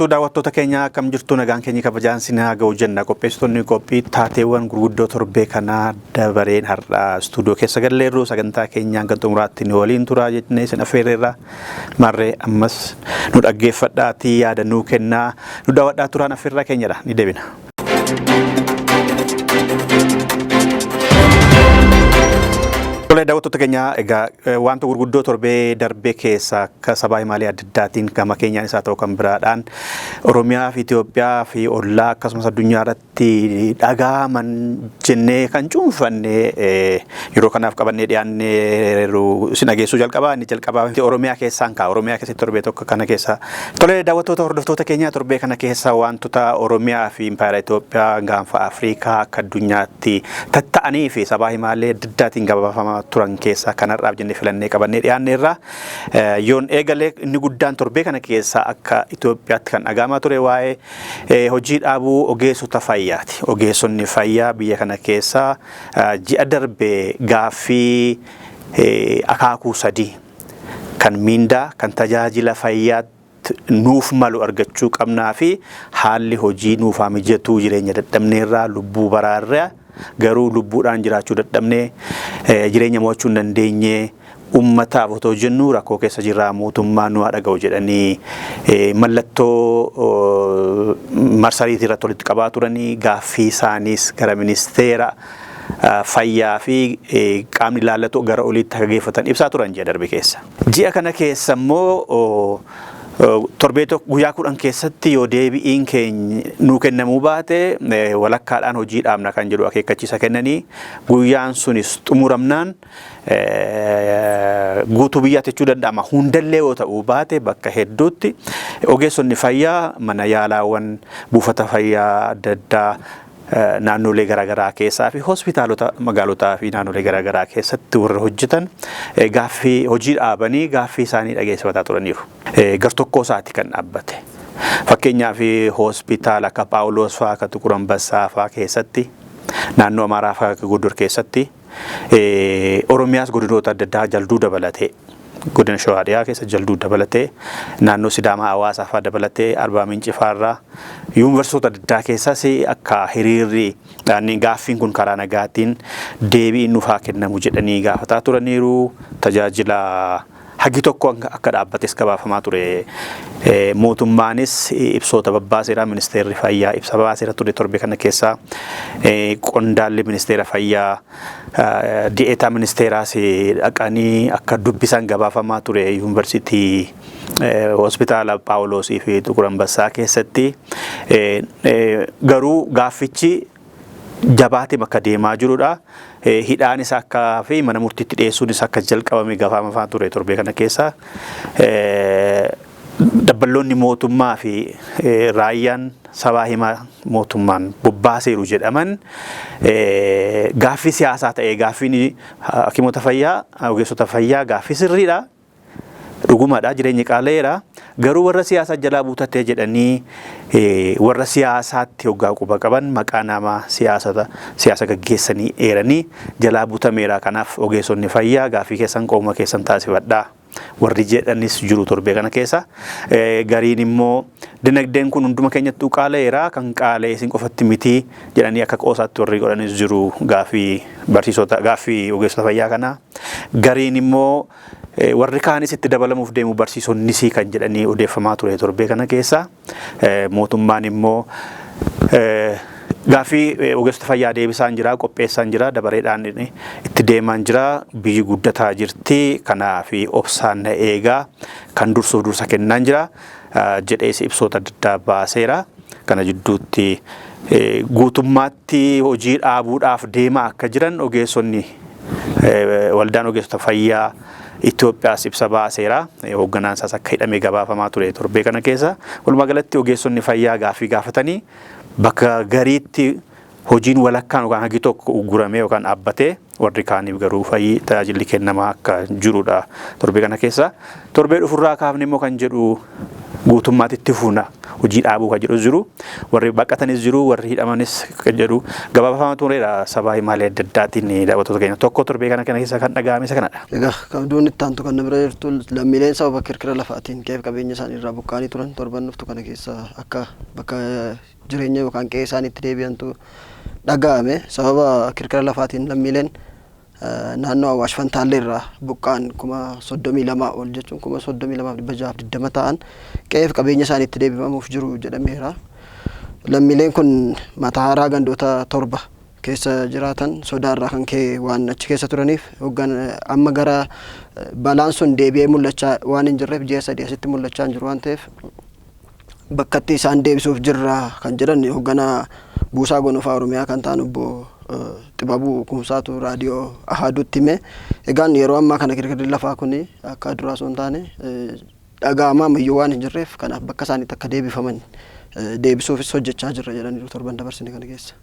Jirtu daawwattoota keenya, akkam jirtu? Nagaan keenya kabajaan sin haa ga'u jenna. Qopheessitoonni qophii taateewwan gurguddoo torbee kanaa dabareen har'a istuudiyoo keessa galleerru. Sagantaa keenya hanga xumuraatti nu waliin turaa jennee sin affeerreerra. Marree ammas nu dhaggeeffadhaatii yaada nuu kennaa, nu daawwadhaa turaan affeerraa keenyadha. Ni deebina. Tolee, daawwattoota keenya, egaa wanta gurguddoo torbee darbee keessa akka sabaa himaalee adda addaatiin gama keenyaan isaa ta'u kan biraadhaan Oromiyaa fi Itoophiyaa fi ollaa akkasumas addunyaa irratti dhaga'aman jennee kan cuunfanne yeroo kanaaf qabannee dhiyaannee isin dhageessuu jalqabaa. Inni jalqabaa Oromiyaa keessaan ka'a. Oromiyaa keessatti torbee tokko kana keessa. Tolee, daawwattoota, hordoftoota keenya, torbee kana keessa wantoota Oromiyaa fi Impaayera Itoophiyaa, gaanfa Afrikaa, akka addunyaatti tatta'anii fi sabaa himaalee adda addaatiin gabaafamaa turan keessaa kanarraaf jennee filannee qabannee dhiyaanneerra. Yoon eegalee, inni guddaan torbee kana keessa akka Itoophiyaatti kan dhaga'amaa ture waa'ee hojii dhaabuu ogeessota fayyaati. Ogeessonni fayyaa biyya kana keessa ji'a darbe gaaffii akaakuu sadii kan miindaa, kan tajaajila fayyaatti nuuf malu argachuu qabnaa fi haalli hojii nuuf haa mijatuu, jireenya dadhabneerraa, lubbuu baraarraa garuu lubbuudhaan jiraachuu dadhabnee, jireenya mo'achuu hin dandeenye, ummataaf otoo jennu rakkoo keessa jirraa, mootummaan nu haa dhaga'u jedhanii mallattoo marsariitii irratti walitti qabaa turanii, gaaffii isaaniis gara ministeera fayyaa fi qaamni ilaallatu gara oliitti akka geeffatan ibsaa turan ji'a darbe keessa. Ji'a kana keessa immoo torbee tokko guyyaa 10 keessatti yoo deebi'iin keenya nuu kennamuu baate walakkaadhaan hojii dhaabna kan jedhu akeekkachiisa kennanii, guyyaan sunis xumuramnaan guutuu biyyaatti jechuu danda'ama. Hundallee yoo ta'uu baate bakka hedduutti ogeessonni fayyaa mana yaalaawwan buufata fayyaa adda addaa naannolee garaagaraa keessaa fi hospitaalota magaalotaa fi naannolee garaagaraa keessatti warra hojjetan gaaffii hojii dhaabanii gaaffii isaanii dhageessifataa turaniiru. Gartokkoo isaati kan dhaabbate. Fakkeenyaaf, hospitaala akka Phaawulos fa'aa, akka Tuqur Ambassaa fa'aa keessatti, naannoo Amaaraa fa'aa akka Gondor keessatti, Oromiyaas godinoota adda addaa Jalduu dabalatee, godina Shawaa Dhiyaa keessa Jalduu dabalatee, naannoo Sidaamaa Hawaasaa fa'aa dabalatee, Arbaa Minci fa'aarraa, yuunivarsiitota adda addaa keessas akka hiriirri gaaffiin kun karaa nagaatiin deebiin nuuf haa kennamu jedhanii gaafataa turaniiru. Tajaajila hagi tokko akka dhaabbates gabaafamaa ture. Mootummaanis ibsoota babbaaseera. Ministeerri fayyaa ibsa baaseera ture torbe kana keessa. Qondaalli ministeera fayyaa, di'eetaa ministeeraas dhaqanii akka dubbisan gabaafamaa ture yuunivarsiitii hospitaala Phaawulosii fi Tuqur Ambassaa keessatti. Garuu gaaffichi jabaatee bakka deemaa jirudha. Hidhaanis akka fi mana murtiitti dhiyeessuunis akka jalqabame gabaafamaa ture torbee kana keessa. Dabballoonni mootummaa fi raayyaan sabaa himaa mootummaan bobbaaseeru jedhaman gaaffii siyaasaa ta'ee, gaaffiin hakimoota fayyaa, ogeessota fayyaa gaaffii sirriidha. Dhugumadha, jireenyi qaala'eera. Garuu warra siyaasaa jalaa buutatee jedhanii warra siyaasaatti hoggaa quba qaban maqaa nama siyaasa gaggeessanii eeranii jalaa butameera. Kanaaf ogeessonni fayyaa gaaffii keessan qooma keessan taasifadhaa warri jedhanis jiru torbee kana keessa. Gariin immoo dinagdeen kun hunduma keenyattuu qaala'eera, kan qaala'e isin qofatti miti jedhanii akka qoosaatti warri godhanis jiru gaaffii barsiisota, gaaffii ogeessota fayyaa kana. Gariin immoo warri kaanis itti dabalamuuf deemu barsiisonnis kan jedhanii odeeffamaa ture torbee kana keessa. Mootummaan immoo gaaffii ogeessota fayyaa deebisaan jira, qopheessaan jira, dabareedhaan itti deemaan jira, biyyi guddataa jirti, kanaaf obsaan na eegaa, kan dursuuf dursa kennaan jira jedhees ibsoota adda addaa baaseera. Kana jidduutti guutummaatti hojii dhaabuudhaaf deemaa akka jiran ogeessonni waldaan ogeessota fayyaa Itoophiyaas ibsa baaseera. Hoogganaan isaas akka hidhamee gabaafamaa ture torbee kana keessa. Walumaa galatti ogeessonni fayyaa gaaffii gaafatanii bakka gariitti hojiin walakkaan yookaan hagi tokko uguramee yookaan dhaabbatee Warri kaaniif garuu fayyii tajaajilli kennamaa akka jirudha torbee kana keessa. Torbee dhufurraa kaafne immoo kan jedhu guutummaatti itti fufna hojii dhaabuu kan jedhu jiru. Warri baqatanis jiru, warri hidhamanis kan jedhu gabaabafama turedha sabaa himaalee adda addaatiin daawwattoota keenya. Tokko torbee kana keessa kan dhaga'ame isa kanadha. Egaa qabduun itti aantu kan bira jirtu lammiileen sababa kirkira lafaatiin qe'ee qabeenya isaanii irraa buqqa'anii turan torban dhuftu kana keessa akka bakka jireenya yookaan qe'ee isaaniitti deebi'antu dhaga'ame. Sababa kirkira lafaatiin lammiileen naannoo Awaash Fantaallee irraa buqqa'an 32,000 ol jechuun 32,620 ta'an qe'ee fi qabeenya isaaniitti deebifamuuf jiru jedhameera. Lammiileen kun mataa haaraa gandoota 7 keessa jiraatan sodaarraa kan ka'e waan achi keessa turaniif hoggan amma gara balaan sun deebi'ee mul'achaa waan hin jirreef ji'a 3 asitti mul'achaa hin jiru waan ta'eef bakkatti isaan deebisuuf jirra kan jedhan hogganaa buusaa gonofaa Oromiyaa kan ta'an obbo Xibabuu Kumsaatu raadiyoo Ahaaduutti hime. Egaan yeroo ammaa kana kirkirri lafaa kun akka duraa osoo hin taane dhaga'amaa ammayyuu waan hin jirreef kanaaf bakka isaaniitti akka deebifaman deebisuufis hojjechaa jirra jedhaniiru torban dabarsine kana keessa.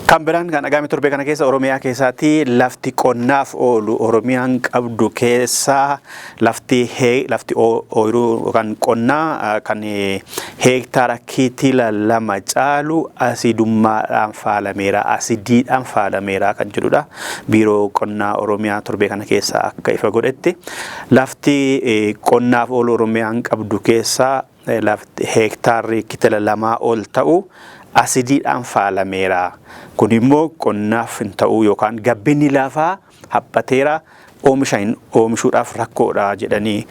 Kan biraan kan dhaga'ame torbee kana keessa Oromiyaa keessaatti lafti qonnaaf oolu Oromiyaan qabdu keessaa lafti lafti ooyiruu yookaan qonnaa kan heektaara kiitila 2 caalu asidummaadhaan faalameera, asidiidhaan faalameera kan jedhudha. Biiroo qonnaa Oromiyaa torbee kana keessa akka ifa godhetti lafti qonnaaf oolu Oromiyaan qabdu keessaa lafti heektaarri kitila 2 ol ta'u asidiidhaan faalameera. Kun immoo qonnaaf hin ta'u yookaan gabbinni lafaa haphateera, oomisha hin oomishuudhaaf rakkoodha jedhanii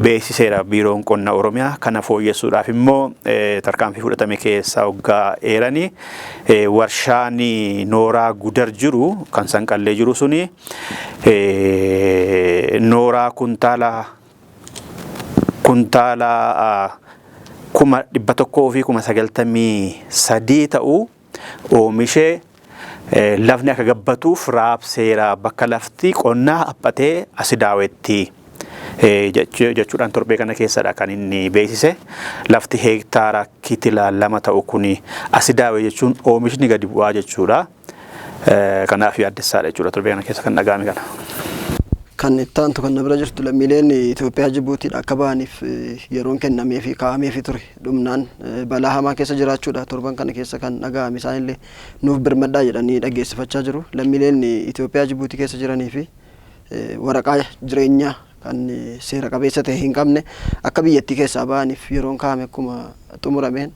beeksiseera biiroon qonna Oromiyaa. Kana fooyyessuudhaaf immoo tarkaanfii fudhatame keessaa hoggaa eeranii warshaan nooraa Gudar jiru kan Sanqallee jiru suni nooraa kuntaala 193,000 ta'u oomishee lafni akka gabbatuuf raabseera bakka lafti qonnaa haphatee asidaawetti jechuudhaan torbee kana keessadha kan inni beeksise. Lafti heektaara kitila 2 ta'u kuni asidaawe jechuun oomishni gadi bu'aa jechuudha. Kanaaf yaaddessaadha jechuudha torbee kana keessa kan dhaga'ame kana. Kan itti aantu kan bira jirtu lammiileen Itoophiyaa Jibuutiidha akka ba'aniif yeroon kennamee fi kaa'ameefii ture dhumnaan balaa hamaa keessa jiraachuudha torban kana keessa kan dhaga'ame. Isaanillee nuuf birmadhaa jedhanii dhageessifachaa jiru. Lammiileen Itoophiyaa Jibuutii keessa jiranii fi waraqaa jireenyaa kan seera qabeessa ta'e hin qabne akka biyyattii keessaa ba'aniif yeroon kaa'ame akkuma xumurameen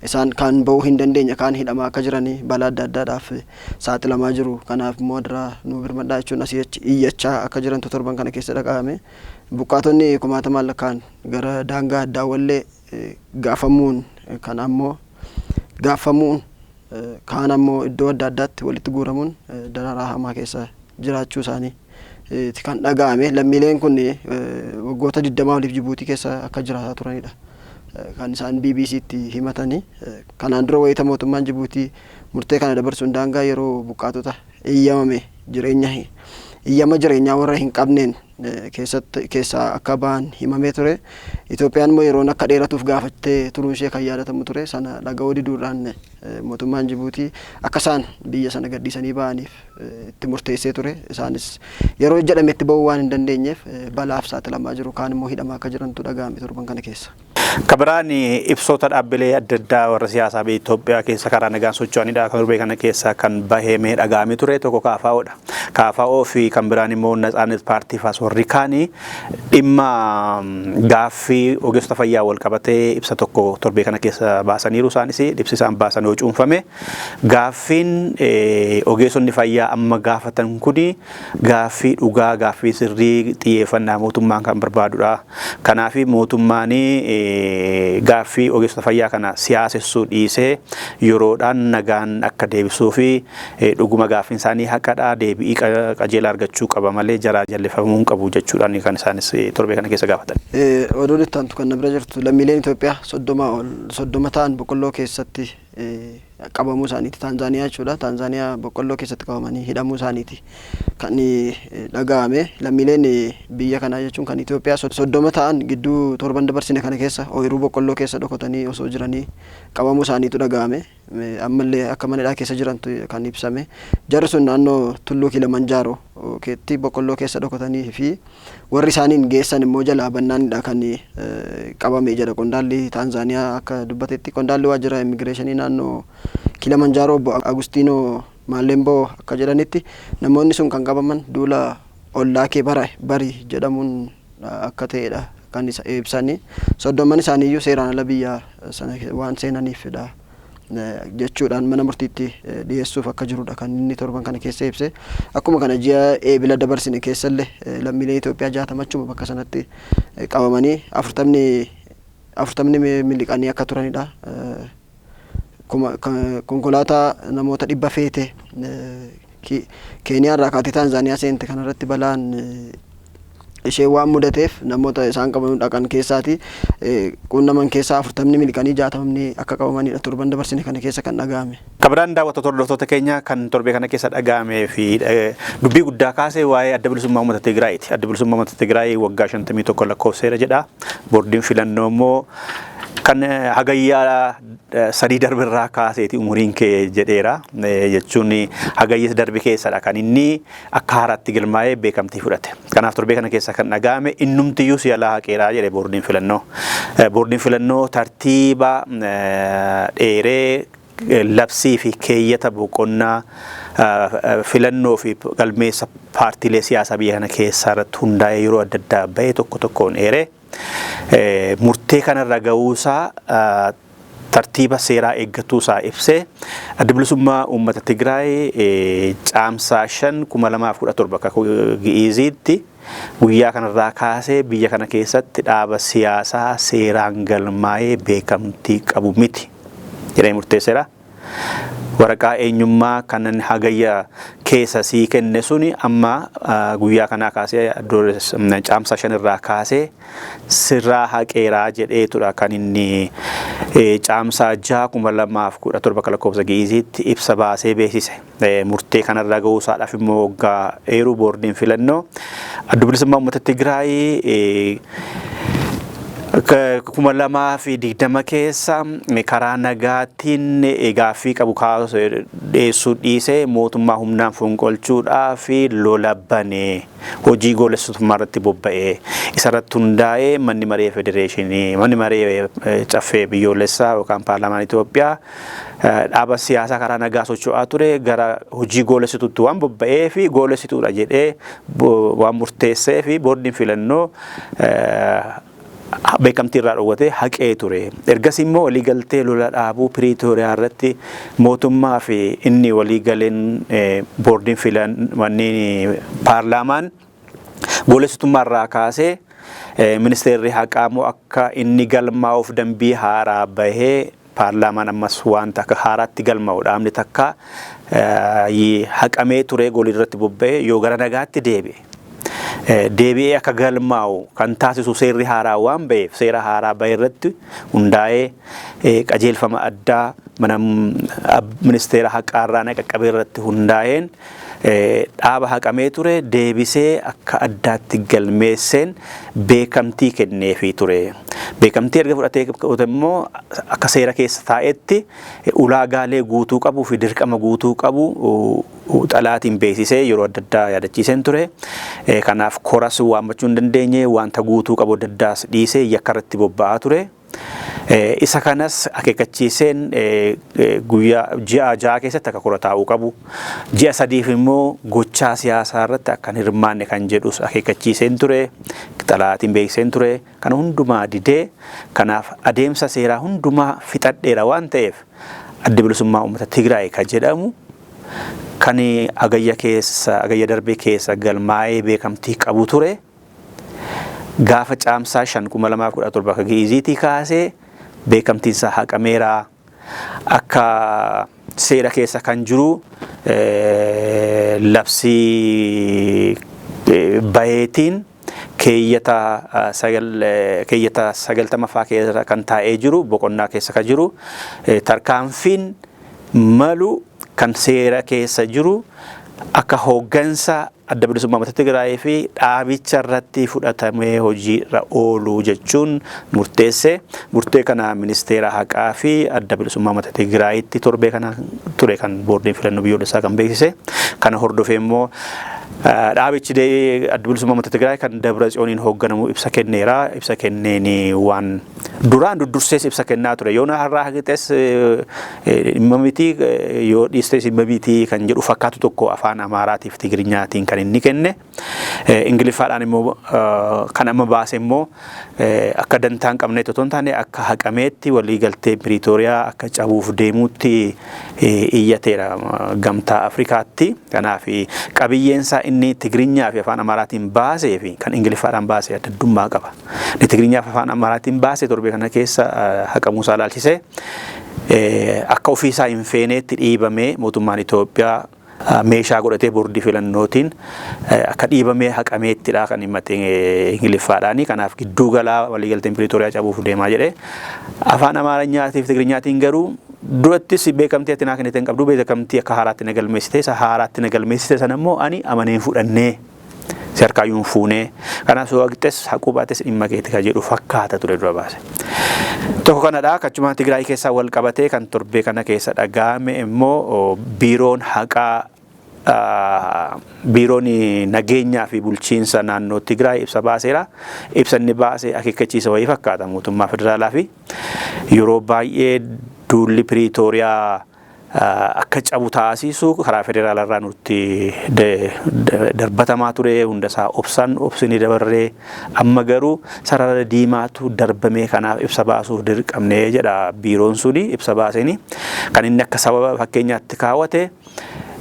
isaan kan ba'uu hin dandeenye kaan hidhamaa akka jiranii balaa adda addaadhaaf saaxilamaa jiru. Kanaaf immoo adiraa nu birmadhaa jechuun asii achi iyyachaa akka jirantu torban kana keessa dhaga'ame. Buqqaatonni kumaatamaan lakkaa'an gara daangaa Daawwallee gaafamuun kan ammoo gaafamuun kaan ammoo iddoo adda addaatti walitti guuramuun dararaa hamaa keessa jiraachuu isaanii kan dhaga'ame. Lammiileen kun waggoota 20 oliif Jibuutii keessa akka jiraataa turanidha kan isaan BBCtti himatanii. Kanaan dura wayita mootummaan Jibuutii murtee kana dabarsuun daangaa yeroo buqqaatota eeyyamame jireenya iyyama jireenyaa warra hin qabneen keessatti keessaa akka ba'an himamee ture. Itoophiyaan immoo yeroon akka dheeratuuf gaafattee turuun ishee kan yaadatamu ture. Sana dhaga'uu diduudhaan mootummaan Jibuutii akka isaan biyya sana gadhiisanii ba'aniif itti murteessee ture. Isaanis yeroo jedhametti ba'uu waan hin dandeenyeef balaaf saaxilamaa jiru. Kaan immoo hidhamaa akka jirantu dhaga'ame torban kana keessa. Kabiraan ibsoota dhaabbilee adda addaa warra siyaasaa biyya Itoophiyaa keessa karaa nagaan socho'anidha. Kan torbee kana keessa kan bahee dhaga'ame ture tokko KFOdha. KFO fi kan biraan immoo Natsaannet Paartii faas warri kaanii dhimma gaaffii ogeessota fayyaa wal qabatee ibsa tokko torbee kana keessa baasaniiru. Isaanis ibsi isaan baasan yoo cuunfame gaaffiin ogeessonni fayyaa amma gaafatan kuni gaaffii dhugaa, gaaffii sirrii xiyyeeffannaa mootummaan kan barbaadudha. Kanaaf mootummaan gaaffii ogeessota fayyaa kana siyaasessuu dhiisee yeroodhaan nagaan akka deebisuu fi dhuguma gaaffiin isaanii haqadha, deebii qajeelaa argachuu qaba malee jaraa jallifamuu hin qabu jechuudhaan kan isaanis torbee kana keessa gaafatan. Oduun itti aantu kan bira jirtu lammiileen Itoophiyaa 30 ta'an boqqolloo keessatti qabamuu isaaniiti. Taanzaaniyaa jechuudha. Taanzaaniyaa boqqolloo keessatti qabamanii hidhamuu isaaniiti kan dhaga'ame. Lammiileen biyya kanaa jechuun kan Itoophiyaa 30 ta'an gidduu torban dabarsine kana keessa ooyiruu boqqolloo keessa dhokatanii osoo jiranii qabamuu isaaniitu dhaga'ame. ammallee akka mana hidhaa keessa jirantu kan ibsame. Jarri sun naannoo Tulluu Kilimanjaaroo keetti boqqolloo keessa dhokatanii fi warri isaaniin geessan immoo jalaa bannaanidha kan qabame jedha qondaalli Taanzaaniyaa akka dubbatetti. Qondaalli waajjira immigireeshinii naannoo Kilimanjaaroo obbo Agustinoo Maalemboo akka jedhanitti, namoonni sun kan qabaman duula "ollaa kee bari" jedhamuun akka ta'edha kan isa ibsanii. 30n isaaniiyyuu seeraan ala biyya sana waan seenaniifidha jechuudhaan mana murtiitti dhiyeessuuf akka jirudha kan inni torban kana keessa ibse. Akkuma kana ji'a Eebila dabarsine keessallee lammiilee Itoophiyaa 60 achuma bakka sanatti qabamanii, 40 miliqanii akka turanidha. Konkolaataa namoota 100 feete Keeniyaa irraa kaatee Taanzaaniyaa seente kanarratti balaan ishee waan mudateef, namoota isaan qabamuun dhaqan keessaati qunnaman keessaa 40 miliqanii 60ni akka qabamanidha torban dabarsine kana keessa kan dhaga'ame. Kabiraan daawwattoota, hordoftoota keenya, kan torbee kana keessa dhaga'amee fi dubbii guddaa kaasee waa'ee Adda Bilisummaa Uummata Tigraayiiti. Adda Bilisummaa Uummata Tigraay waggaa 51 lakkoofseera jedha. Boordiin filannoo immoo kan Hagayyaa 3 darbirraa kaaseeti umuriin kee jedheera. Jechuun Hagayya darbe keessadha kan inni akka haaraatti galmaa'ee beekamtii fudhate. Kanaaf torbee kana keessa kan dhaga'ame innumtiyyuu si'a haqeeraa jedhe boordiin filannoo. Boordiin filannoo tartiiba dheeree labsii fi keeyyata boqonnaa filannoo fi galmeessa paartiilee siyaasaa biyya kana keessaa irratti hundaa'ee yeroo adda addaa bahee tokko tokkoon eeree murtee kanarra ga'uusaa, tartiiba seeraa eeggatuusaa ibsee, Adda Bilisummaa Uummata Tigraay Caamsaa 5, 2017 akka Gi'iiziitti guyyaa kanarraa kaasee biyya kana keessatti dhaaba siyaasaa seeraan galmaa'ee beekamtii qabu miti jedhee murteesseera. Waraqaa eenyummaa kanan Hagayya keessa sii kenne suni amma guyyaa kanaa kaasee, Caamsaa 5 irraa kaasee sirraa haqeeraa jedheetudha kan inni Caamsaa 6, 2017 akka lakkoofsa Gi'iiziitti ibsa baasee beeksise. Murtee kanarra gahuusaadhaaf immoo waggaa eeruu boordiin filannoo Adda Bilisummaa Uummata Tigraay 2020 keessa karaa nagaatiin gaaffii qabu dhiyeessuu dhiisee mootummaa humnaan fonqolchuudhaa fi lola banee hojii goolessitummaa irratti bobba'ee, isarratti hundaa'ee manni maree federeeshinii, manni maree caffee biyyoolessaa yookaan paarlaamaan Itoophiyaa dhaaba siyaasaa karaa nagaa socho'aa ture gara hojii goolessituutti waan bobba'ee fi goolessituudha jedhee waan murteessee fi boordiin filannoo beekamtii irraa dhowwatee haqee ture. Ergasii immoo waliigaltee lola dhaabuu Piriitooriyaa irratti mootummaa fi inni waliigaleen boordiin filan wanni paarlaamaan goolessitummaa irraa kaasee, ministeerri haqaa immoo akka inni galmaa'uuf dambii haaraa bahee, paarlaamaan ammas wanta akka haaraatti galmaa'u, dhaabni takka haqamee ture goolii irratti bobba'ee yoo gara nagaatti deebi'e, deebi'ee akka galmaa'u kan taasisu seerri haaraa waan ba'eef, seera haaraa bahe irratti hundaa'ee, qajeelfama addaa mana ministeera haqaarraa qaqqabee irratti hundaa'een, dhaaba haqamee ture deebisee akka addaatti galmeesseen beekamtii kenneefii ture. Beekamtii erga fudhatee immoo akka seera keessa taa'etti ulaagaalee guutuu qabuu fi dirqama guutuu qabu xalaatiin beeksisee yeroo adda addaa yaadachiiseen ture. Kanaaf koras waammachuu hin dandeenye, wanta guutuu qabu adda addaas dhiisee yakka irratti bobba'aa ture. Isa kanas akeekkachiiseen guyyaa ji'a 6 keessatti akka kora taa'uu qabu. Ji'a 3f immoo gochaa siyaasaa irratti akka hin hirmaanne kan jedhus akeekkachiiseen ture. Xalaatiin beeksiseen ture. Kana hundumaa didee, kanaaf adeemsa seeraa hundumaa fixadheera waan ta'eef, Adda Bilisummaa Uummata Tigraay kan jedhamu kan Hagayya keessa, Hagayya darbee keessa galmaa'ee beekamtii qabu ture, gaafa Caamsaa 5, 2017 akka Gi'iziitii kaasee beekamtiin isaa haqameera. Akka seera keessa kan jiru labsii baheetiin keeyyata 90ffaa keessa kan taa'ee jiru, boqonnaa keessa kan jiru, tarkaanfiin malu kan seera keessa jiru Akka hooggansa Adda Bilisummaa Uummata Tigraayii fi dhaabicha irratti fudhatamee hojiirra oolu jechuun murteesse. Murtee kana Ministeera Haqaa fi Adda Bilisummaa Uummata Tigraayitti torbee kana ture kan boordiin filannoo biyyoolessaa kan beeksise. Kana hordofee immoo dhaabichi Adda Bilisummaa Uummata Tigraay kan Dabra Tsiyooniin hoogganamu ibsa kenneera. Ibsa kenneen waan duraan duddursees ibsa kennaa ture. Yoo har'aa haqixes dhimma miti, yoo dhiistes dhimma miti kan jedhu fakkaatu tokko afaan Amaaraatiif Tigirinyaatiin kan inni kenne. Ingiliffaadhaan immoo kan amma baase immoo akka dantaa hin qabneetti otoo hin taane akka haqameetti waliigaltee Piriitooriyaa akka cabuuf deemuutti iyyateera Gamtaa Afrikaatti. Kanaaf qabiyyeen isaa inni Tigrinyaa fi afaan Amaaraatiin baasee fi kan Ingiliffaadhaan baase adda addummaa qaba. Inni Tigrinyaa fi afaan Amaaraatiin baase torbee kana keessa haqamuu isaa ilaalchisee akka ofiisaa hin feeneetti dhiibamee mootummaan Itoophiyaa meeshaa godhatee boordii filannootiin akka dhiibamee haqameettidha kan himate Ingiliffaadhaani. Kanaaf gidduu galaa waliigalteen Piriitooriyaa cabuuf deemaa jedhe. Afaan Amaarinyaatii fi Tigrinyaatiin garuu durattis beekamtii ati naa kennite hin qabdu, beekamtii akka haaraatti na galmeessite, isa haaraatti na galmeessite sana immoo ani amaneen fudhannee si harkaayyuu hin fuunee, kanaaf soo haqxes haquu baates dhimma keeti kan jedhu fakkaata ture dura baase. Tokko kanadha. Kachuma Tigraay keessaa wal qabatee kan torbee kana keessa dhaga'ame immoo biiroon haqaa, biiroon nageenyaa fi bulchiinsa naannoo Tigraay ibsa baaseera. Ibsa inni baase akeekkachiisa wayii fakkaata mootummaa federaalaa fi yeroo baay'ee duulli Piriitooriyaa akka cabu taasisu karaa federaalarraa nutti darbatamaa ture, hundasaa obsaan obsinii dabarree, amma garuu sarara diimaatu darbamee, kanaaf ibsa baasuuf dirqamnee jedha biiroon suni ibsa baaseni. Kan inni akka sababa fakkeenyaatti kaawwate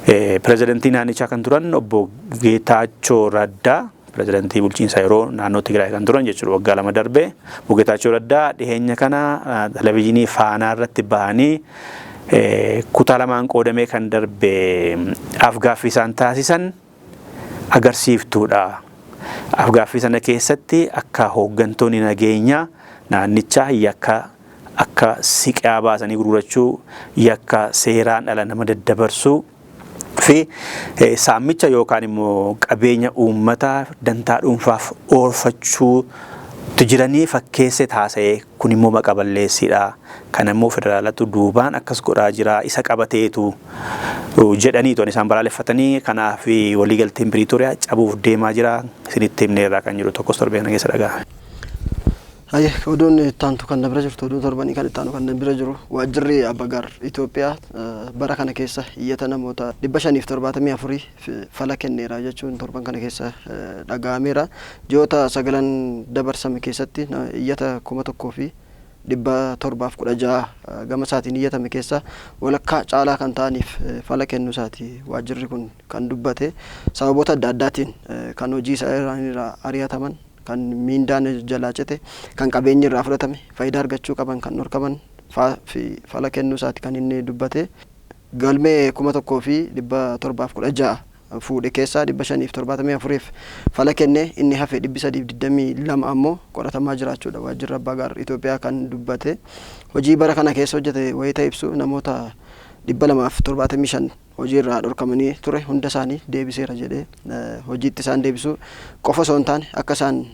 pirezidantii naannichaa kan turan obbo Geetaachoo Raddaa, pirezidantii bulchiinsa yeroo naannoo Tigraay kan turan jechuudha waggaa 2 darbe. Obbo Geetaachoo Raddaa dhiheenya kana televezyiinii Faanaa irratti bahanii kutaa lamaan qoodamee kan darbe afgaaffii isaan taasisan agarsiiftuudha. Afgaaffii sana keessatti akka hooggantoonni nageenyaa naannichaa yakka akka siqaa baasanii gurgurachuu, yakka seeraan dhala nama daddabarsuu fi saamicha yookaan immoo qabeenya uummataa dantaa dhuunfaaf oolfachuutti jiranii fakkeessee taasa'ee, kun immoo maqa balleessiidha. Kana immoo federaalatu duubaan akkas godhaa jira, isa qabateetu jedhanii toon isaan balaaleffatanii, kanaaf waliigalteen Piriitooriyaa cabuuf deemaa jira isinitti himneerraa kan jiru tokkos torbee kana keessa dhaga'ame. Hayyee, oduun ittaantu kan na bira jirtu, oduu torbanii kan ittaanu kan na bira jiru, waajjirri Abbagaar Itoophiyaa bara kana keessa iyyata namoota 574 fala kenneera jechuun torban kana keessa dhaga'ameera. Ji'oota sagalan dabarsame keessatti iyyata 1716 gama isaatiin iyyatame keessa walakkaa caalaa kan ta'aniif fala kennuu isaati waajjirri kun kan dubbate. Sababoota adda addaatiin kan hojii isaa irraa ari'ataman, kan miindaan jalaa cite, kan qabeenyi irraa fudhatame, faayidaa argachuu qaban kan dhorkaman fi fala kennuu isaati kan inni dubbate. Galmee 1716 fuudhe keessaa 574f fala kenne, inni hafe 322 ammoo qoratamaa jiraachuudha waajjirri Abbaa Gaar Itoophiyaa kan dubbate. Hojii bara kana keessa hojjete wayita ibsu namoota 275 hojii irraa dhorkamanii ture hunda isaanii deebiseera jedhee, hojiitti isaan deebisuu qofa osoo hin taane akka isaan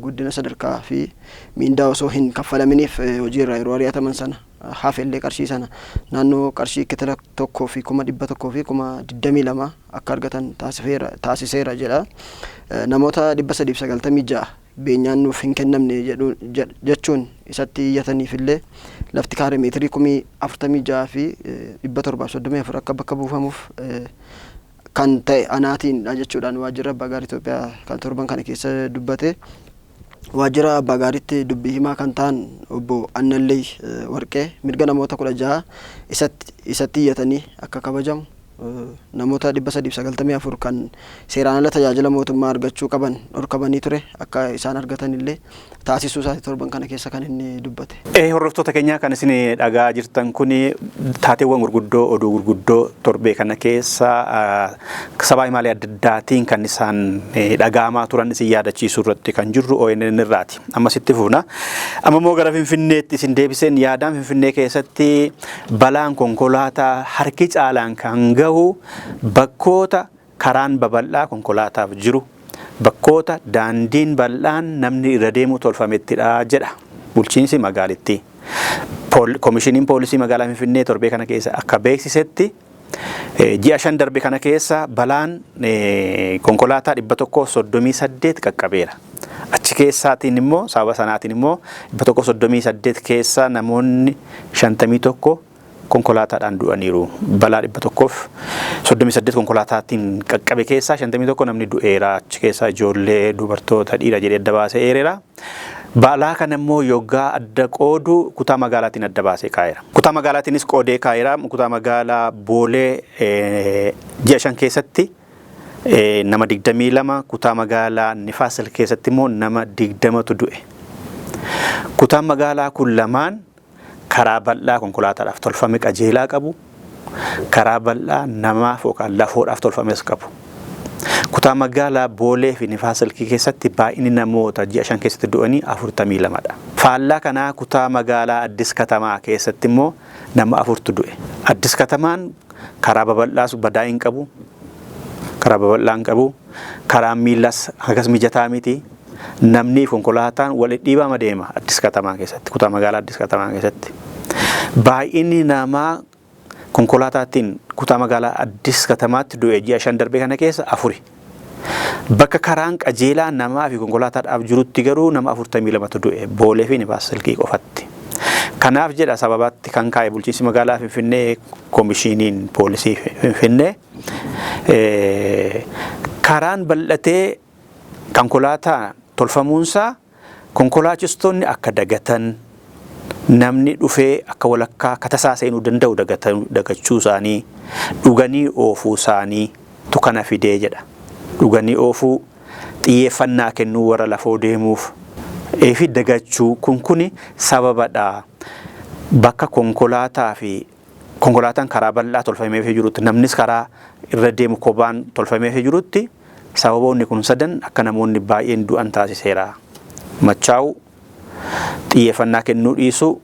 guddina sadarkaa fi miindaa osoo hin kaffalaminiif hojii irraa yeroo ari'ataman sana hafe illee qarshii sana naannoo qarshii kitila 1,122,022 akka argatan taasiseera jedha. Namoota 396 beenyaan nuuf hin kennamne jechuun isatti iyyataniif illee lafti kaaree meetirii 46,734 akka bakka buufamuuf kan ta'e anaatiinidha jechuudhaan waajjirri Abbaa Gaar Itoophiyaa kan torban kana keessa dubbate. Waajjira Abbaa Gaaritti dubbii himaa kan ta'an obbo Annallee Warqee mirga namoota 16 isatti iyyatanii akka kabajamu, namoota 394 kan seeraan ala tajaajila mootummaa argachuu qaban dhorkamanii ture akka isaan argatan illee taasisuu isaati torban kana keessa kan inni dubbate. Hordoftoota keenyaa, kan isin dhagaa jirtan kun taateewwan gurguddoo, oduu gurguddoo torbee kana keessa sabaa himaalee adda addaatiin kan isaan dhaga'amaa turan isin yaadachiisuu irratti kan jirru ONN irraati. Amma sitti fufna. Amma immoo gara Finfinneetti isin deebiseen yaadaan, Finfinnee keessatti balaan konkolaataa harki caalaan kan gahu bakkoota Karaan babal'aa konkolaataaf jiru bakkoota daandiin bal'aan namni irra deemu tolfamettidha jedha bulchiinsi magaalittii. Komishiniin poolisii magaalaa Finfinnee torbee kana keessa akka beeksisetti, ji'a 5 darbe kana keessa balaan konkolaataa 138 qaqqabeera. Achi keessaatiin immoo, sababa sanaatiin immoo, 138 keessa namoonni 51 konkolaataadhaan du'aniiru. Balaa 138 konkolaataatiin qaqqabe keessaa 51 namni du'eera. Achi keessaa ijoollee, dubartoota, dhiira jedhee adda baasee eereera. Balaa kana immoo yoggaa adda qoodu kutaa magaalaatiin adda baasee kaa'eera. Kutaa magaalaatiinis qoodee kaa'eera. Kutaa magaalaa Boolee ji'a 5 keessatti nama 22, kutaa magaalaa Nifaasil keessatti immoo nama 20tu du'e. Kutaan magaalaa kun lamaan karaa bal'aa konkolaataadhaaf tolfame qajeelaa qabu, karaa bal'aa namaaf yookaan lafoodhaaf tolfames qabu. Kutaa magaalaa Boolee fi Nifaasilkii keessatti baay'inni namoota ji'a 5 keessatti du'anii 42dha. Faallaa kanaa kutaa magaalaa Addis Katamaa keessatti immoo nama afurtu du'e. Addis Katamaan karaa babal'aas badaa hin qabu, karaa babal'aa hin qabu, karaan miillaas hagas mijataa miti. Namni konkolaataan wal dhiibama deema Addis Katamaa keessatti, kutaa magaalaa Addis Katamaa keessatti. Baay'inni namaa konkolaataatiin kutaa magaalaa Addis Katamaatti du'e ji'a 5 darbe kana keessa afuri. Bakka karaan qajeelaa namaa fi konkolaataadhaaf jirutti garuu nama 42tu du'e, Boolee fi Nifaas Silkii qofatti. Kanaaf jedha sababaatti kan kaa'e bulchiinsi magaalaa Finfinnee, koomishiniin poolisii Finfinnee, karaan bal'atee konkolaataa tolfamuunsaa konkolaachistoonni akka dagatan, namni dhufee akka walakkaa akka tasaa seenuu danda'u dagachuu isaanii, dhuganii oofuu isaanii tu kana fidee jedha. Dhuganii oofuu, xiyyeeffannaa kennuu warra lafoo deemuuf fi dagachuu kun kuni sababadha. Bakka konkolaataa fi konkolaataan karaa bal'aa tolfameefii jirutti, namnis karaa irra deemu kophaan tolfameefii jirutti, sababoonni kun sadan akka namoonni baay'een du'an taasiseera. Machaa'uu, xiyyeeffannaa kennuu dhiisuu,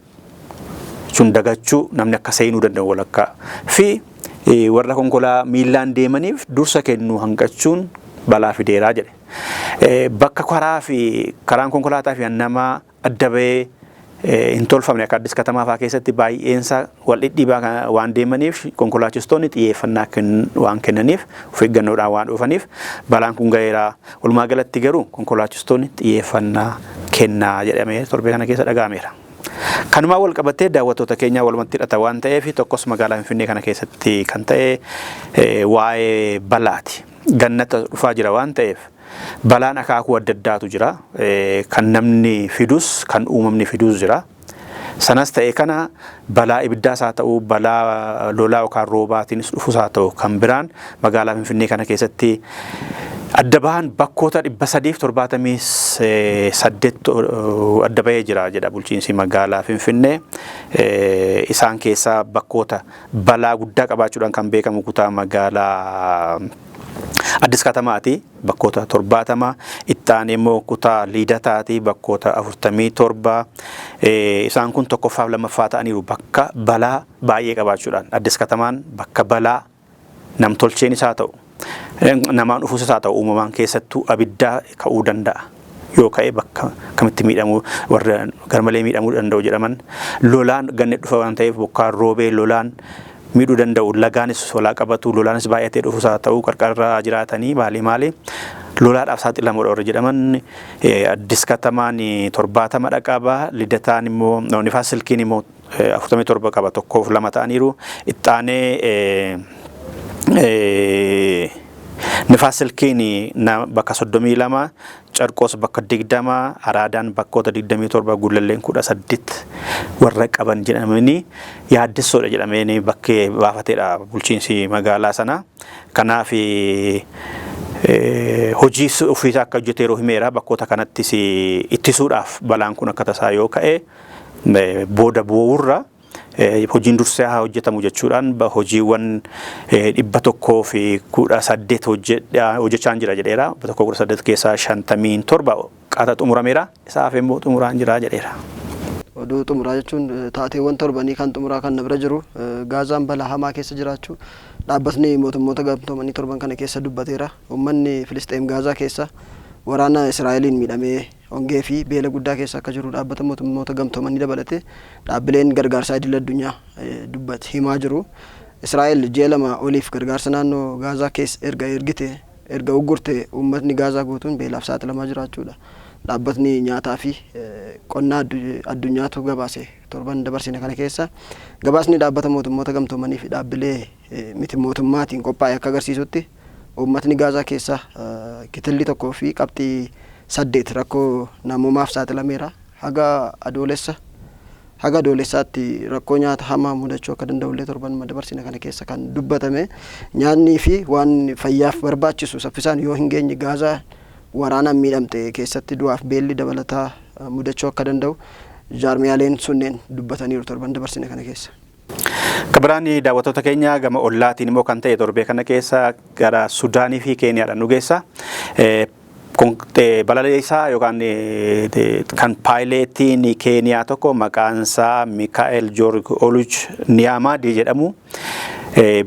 sun dagachuu, namni akka seenuu danda'u walakkaa fi warra konkolaa miillaan deemaniif dursa kennuu hanqachuun balaa fideeraa jedhe. Bakka karaa fi karaan konkolaataa fi namaa adda bahee hin tolfamne akka Addis Katamaa fa'aa keessatti baay'eensaa wal dhidhiibaa waan deemaniif, konkolaachistoonni xiyyeeffannaa waan kennaniif, of eeggannoodhaan waan oofaniif balaan kun ga'eera. Walumaa galatti garuu konkolaachistoonni xiyyeeffannaa kennaa jedhamee torbee kana keessa dhaga'ameera. Kanumaan wal qabatee, daawwattoota keenyaa, walumatti hidhata waan ta'eef, tokkos magaalaa Finfinnee kana keessatti kan ta'e waa'ee balaati. Gannata dhufaa jira waan ta'eef balaan akaakuu adda addaatu jira. Kan namni fidus, kan uumamni fidus jira. Sanas ta'e kana, balaa ibiddaas haa ta'u, balaa lolaa yookaan roobaatiinis dhufus haa ta'u, kan biraan magaalaa Finfinnee kana keessatti adda bahan bakkoota 378 adda bahee jira jedha bulchiinsi magaalaa Finfinnee. Isaan keessaa bakkoota balaa guddaa qabaachuudhaan kan beekamu kutaa magaalaa Addis Katamaati, bakkoota 70. Itti aanee immoo kutaa Liidataati, bakkoota 47. Isaan kun tokkoffaaf lammaffaa ta'aniiru bakka balaa baay'ee qabaachuudhaan. Addis Katamaan bakka balaa namtolcheenis haa ta'u, namaan dhufuus haa ta'u, uumamaan, keessattuu abiddaa ka'uu danda'a. Yoo ka'e bakka kamitti miidhamuu, warra garmalee miidhamuu danda'u jedhaman. Lolaan ganne dhufa waan ta'eef, bokkaan roobee lolaan miidhuu danda'u, lagaanis walaa qabatu, lolaanis baay'atee dhufus haa ta'u, qarqarra jiraatanii maali maali lolaadhaaf saaxilamuudha warra jedhaman. Addis Katamaan 70 qaba, Lidataan immoo, Nifaas Silkiin immoo 47 qaba, tokkoof lama ta'aniiru. Ittaanee Nifaas Silkiin bakka 32, Carqoos bakka 20, Araadaan bakkoota 27, Gullalleen 18 warra qaban jedhamanii yaaddessoodha jedhamanii bakkee baafateedha bulchiinsi magaalaa sanaa. Kanaaf hojii ofiisaa akka hojjete yeroo himeera. Bakkoota kanattis ittisuudhaaf, balaan kun akka tasaa yoo ka'e booda bu'uurra hojiin dursee haa hojjetamu jechuudhaan hojiiwwan 118 hojjechaa jira jedheera. 118 keessaa 57 qaata xumurameera. Isaaf immoo xumuraan jira jedheera. Oduu xumuraa jechuun taateewwan torbanii kan xumuraa kan na bira jiru, Gaazaan balaa hamaa keessa jiraachuu dhaabbatni mootummoota gamtoomanii torban kana keessa dubbateera. Uummanni Filisxeem Gaazaa keessa waraana Israa'eliin miidhamee hongee fi beela guddaa keessa akka jiru dhaabbata mootummoota gamtoomanii dabalatee dhaabbileen gargaarsaa idil addunyaa dubbat himaa jiru. Israa'el ji'a 2 oliif gargaarsa naannoo Gaazaa keessa erga ergite erga uggurte uummatni Gaazaa guutuun beelaaf saaxilamaa jiraachuudha. Dhaabbatni nyaataa fi qonnaa addunyaatu gabaase torban dabarsine kana keessa. Gabaasni dhaabbata mootummoota gamtoomanii fi dhaabbilee miti mootummaatiin qophaa'e akka agarsiisutti uummatni Gaazaa keessa kitilli 1.8 rakkoo namoomaaf saaxilameera. Haga adoolessaatti rakkoo nyaata hamaa mudachuu akka danda'ullee torban dabarsine kana keessa kan dubbatame. Nyaannii fi waan fayyaaf barbaachisu saffisaan yoo hin geenye Gaazaa waraanaan miidhamte keessatti du'aaf beelli dabalataa mudachuu akka danda'u jaarmiyaaleen sunneen dubbataniiru torban dabarsine kana keessa. Kabiraan daawwattoota keenya, gama ollaatiin immoo kan ta'e torbee kana keessa gara Sudaanii fi Keeniyaadhaan nu geessa. Balaliisaa yookaan kan paayileetiin Keeniyaa tokko maqaan isaa Mikaa'el Joorg Oluch Niyaamaadi jedhamu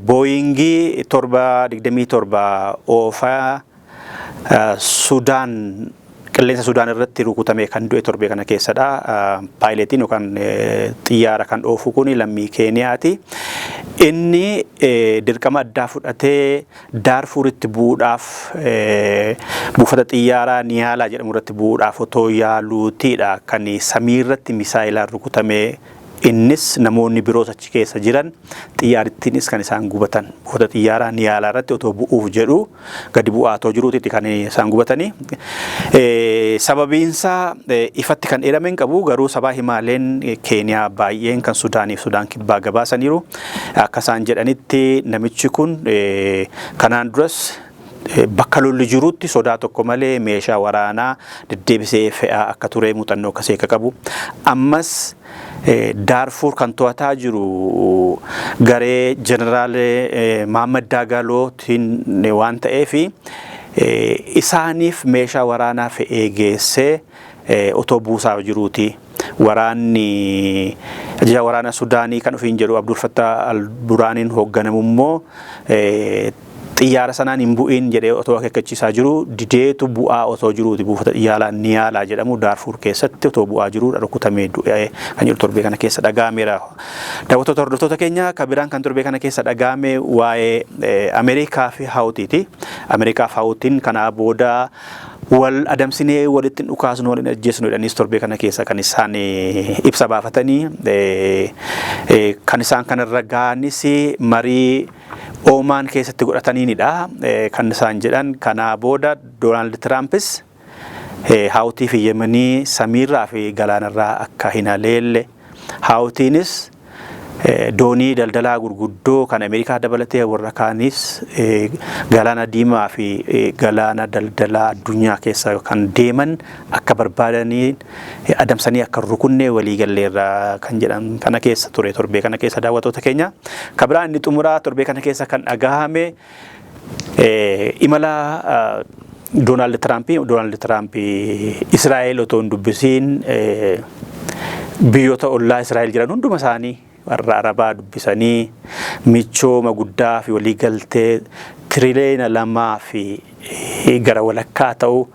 Booyingii 727 oofaa Sudaan qilleensa Sudaan irratti rukutame kan du'e torbee kana keessadha. Paayileetiin yookaan xiyyaara kan oofu kun lammii Keeniyaati. Inni dirqama addaa fudhatee Daarfuritti bu'uudhaaf, buufata xiyyaaraa Niyaalaa jedhamu irratti bu'uudhaaf otoo yaaluutiidha kan samiirratti misaayilaan rukutamee, innis namoonni biroos achi keessa jiran xiyyaarrittiinis kan isaan gubatan. Buufata xiyyaaraa Niyaalaa irratti otoo bu'uuf jedhu gadi bu'aa otoo jiruutitti kan isaan gubatanii. Sababiinsaa ifatti kan eerame hin qabu, garuu sabaa himaaleen Keeniyaa baay'een kan Sudaaniif Sudaan kibbaa gabaasaniiru. Akka isaan jedhanitti namichi kun kanaan duras bakka lolli jirutti sodaa tokko malee meeshaa waraanaa deddeebisee fe'aa akka ture, muuxannoo akkasii akka qabu. Ammas Daarfuur kan to'ataa jiru garee Jeneraal Mahammad Daagalootiin waan ta'eef isaaniif meeshaa waraanaa fe'ee geessee otoo buusaa jiruuti. Waraanni ajajaa waraana Sudaanii kan ofiin jedhu Abdul Fattah al-Buraaniin hoogganamu immoo xiyyaara sanaan hin bu'iin jedhee otoo akeekkachiisaa jiru dideetu bu'aa otoo jiruuti buufata xiyyaaraa Niyaalaa jedhamu Daarfuur keessatti otoo bu'aa jiru rukutamee du'e kan jedhu torbee kana keessa dhaga'ameera. Daawwattoota, hordoftoota keenya, kan biraan kan torbee kana keessa dhaga'ame waa'ee Ameerikaa fi Haawutiiti. Ameerikaa fi Haawutiin kanaa booda wal adamsinee walitti hin dhukaasnu, wal hin ajjeesnu jedhaniis torbee kana keessa kan isaan ibsa baafatanii, kan isaan kanarra ga'anis marii Oomaan keessatti godhataniinidha. Kan isaan jedhan kanaa booda Doonaald Tiraampis Haawutii fi Yemenii samiirraa fi galaanarraa akka hin haleelle, Haawutiinis doonii daldalaa gurguddoo kan Ameerikaa dabalatee warra kaanis galaana diimaa fi galaana daldalaa addunyaa keessa kan deeman akka barbaadanii adamsanii akka hin rukunne walii galleerra kan jedhan kana keessa ture torbee kana keessa, daawwattoota keenya. Kan biraa inni xumuraa torbee kana keessa kan dhagahame imala Doonaald Tiraampi. Doonaald Tiraampi Israa'el otoo hin dubbisiin biyyoota ollaa Israa'el jiran hunduma isaanii warra Arabaa dubbisanii michooma guddaa fi waliigaltee tiriliyoona 2 fi gara walakkaa ta'u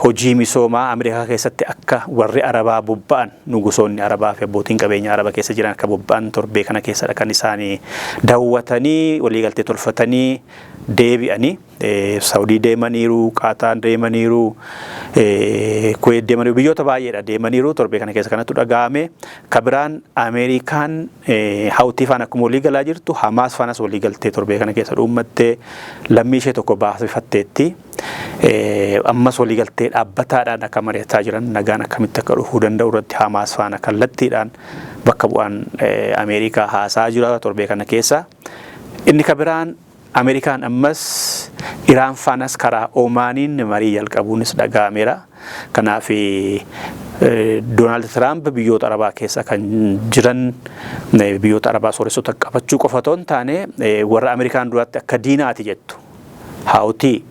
hojii misoomaa Ameerikaa keessatti akka warri Arabaa bobba'an, nugusoonni Arabaa fi abbootiin qabeenya Araba keessa jiran akka bobba'an torbee kana keessadha kan isaanii daawwatanii waliigaltee tolfatanii deebi'anii. Saawudii deemaniiru, Qaataan deemaniiru, Kuweet deemaniiru, biyyoota baay'eedha deemaniiru torbee kana keessa kanattu dhaga'ame. Kabiraan Ameerikaan Hawutii faana akkuma walii galaa jirtu Hamaas faanas walii galtee torbee kana keessa dhuummattee lammii ishee tokko baasifatteetti. Ammas walii galtee dhaabbataadhaan akka mari'ataa jiran, nagaan akkamitti akka dhufuu danda'u irratti Hamaas faana kallattiidhaan bakka bu'aan Ameerikaa haasaa jira torbee kana keessa. Inni kabiraan Ameerikaan ammas Iraan faanas karaa Omaaniin marii jalqabuunis dhaga'ameera. Kanaaf Doonaald Tiraamp biyyoota Arabaa keessa kan jiran biyyoota Arabaa sooressota qabachuu qofa otoo hin taane warra Ameerikaan duratti akka diinaati jettu. Haawutii,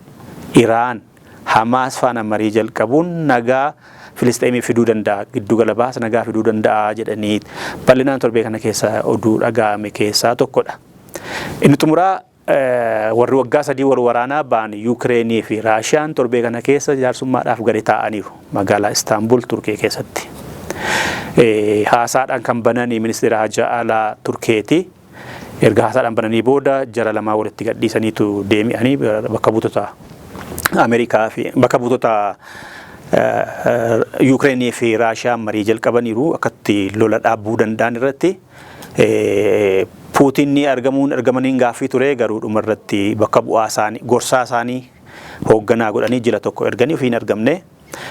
Iraan, Hamaas faana marii jalqabuun nagaa Filisxeemii fiduu danda'a, giddugala bahaas nagaa fiduu danda'a jedhanii bal'inaan torbee kana keessa oduu dhaga'ame keessaa tokkodha. Inni xumuraa, warri waggaa 3 wal waraanaa ba'an Yuukireenii fi Raashiyaan torbee kana keessa jaarsummaadhaaf gadi taa'aniiru magaalaa Istaanbul, Turkee keessatti. Haasaadhaan kan bananii ministeera haajaa alaa Turkeeti. Erga haasaadhaan bananii booda jara lamaa walitti gadhiisaniitu deemi'anii bakka buutota Ameerikaa fi bakka buutota Yuukireenii fi Raashiyaan marii jalqabaniiru akkatti lola dhaabbuu danda'an irratti. Puutiin ni argamuun argamaniin gaaffii ture, garuu dhumarratti bakka bu'aa isaanii, gorsaa isaanii hoogganaa godhanii jila tokko erganii ofii hin argamne.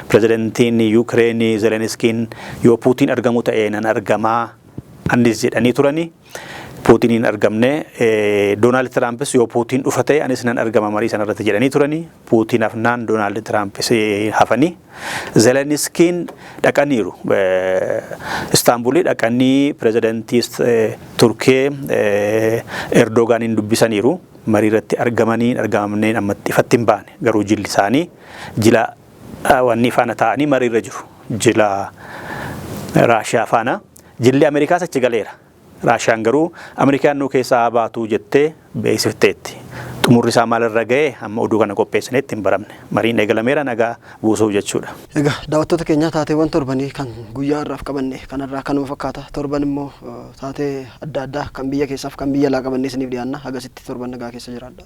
Pirezidantiin Yuukireenii Zeleniskiin yoo Puutiin argamu ta'e nan argamaa anis jedhanii turani. Puutiin hin argamne. Doonaald Tiraampis yoo Puutiin dhufa ta'e anis nan argama marii sanarratti jedhanii turani. Puutiin hafnaan Doonaald Tiraampis hafanii. Zeleniskiin dhaqaniiru. Istaanbulii dhaqanii pirezidantii Turkee Erdogaaniin dubbisaniiru. Marii irratti argamanii argamamneen ammatti ifatti hin baane. Garuu jilli isaanii jila wanni faana taa'anii mariirra jiru. Jila Raashiyaa faana. Jilli Ameerikaas achi galeera. Raashiyaan garuu Ameerikaan nu keessaa haa baatu jettee beeksifteetti. Xumurri isaa maalirra ga'e amma oduu kana qopheessinetti hin baramne. Mariin eegalameera nagaa buusuuf jechuudha. Egaa daawwattoota keenya, taateewwan torbanii kan guyyaa har'aaf qabanne kanarraa kanuma fakkaata. Torban immoo taatee adda addaa kan biyya keessaaf kan biyya alaa qabannee isiniif dhiyaanna. Hagasitti torban nagaa keessa jiraadha.